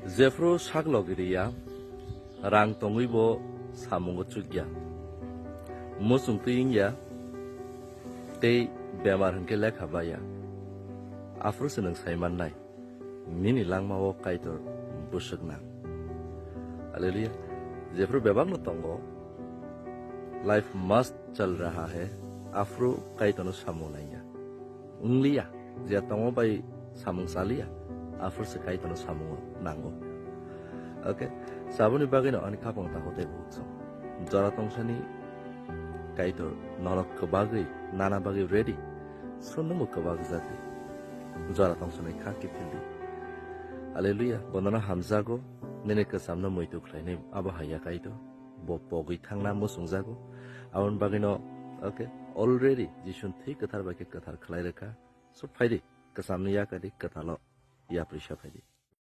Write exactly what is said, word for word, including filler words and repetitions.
Jephru sak logi riya, rang tongwi bo samungo chukya. Muchung twi wngya, tei bemar hwnkhe lekha baya. Aphuru se nwng sai mannai, nini langmao Kaitor bwswk nang. Hallelujah. Jephru bebakno tongo, life must chal raha hai, aphuru Kaitorno samung naiya. Wngliya, je tongo bai samung chaliya, aphuru se Kaitorno samung nango. Okay, saboni bagwino ani khapang tago tei buchung. Jora tongsani Kaitor norok kwbagwi, nana bagwi ready. Sundungbo kwbak jagwi. Jora tongsani kha kiphildi. Hallelujah, bonono hamjago, nini kwchamno muitu khlainai abo haiya Kaitor. Bo pogwi thangna muchungjago. Aboni bagwino, okay, already Jisuni thwi kwthar bai khe kwthar khlai rwkha. So phaidi, kwchamni yakadi kwthalo yapri sa phaidi.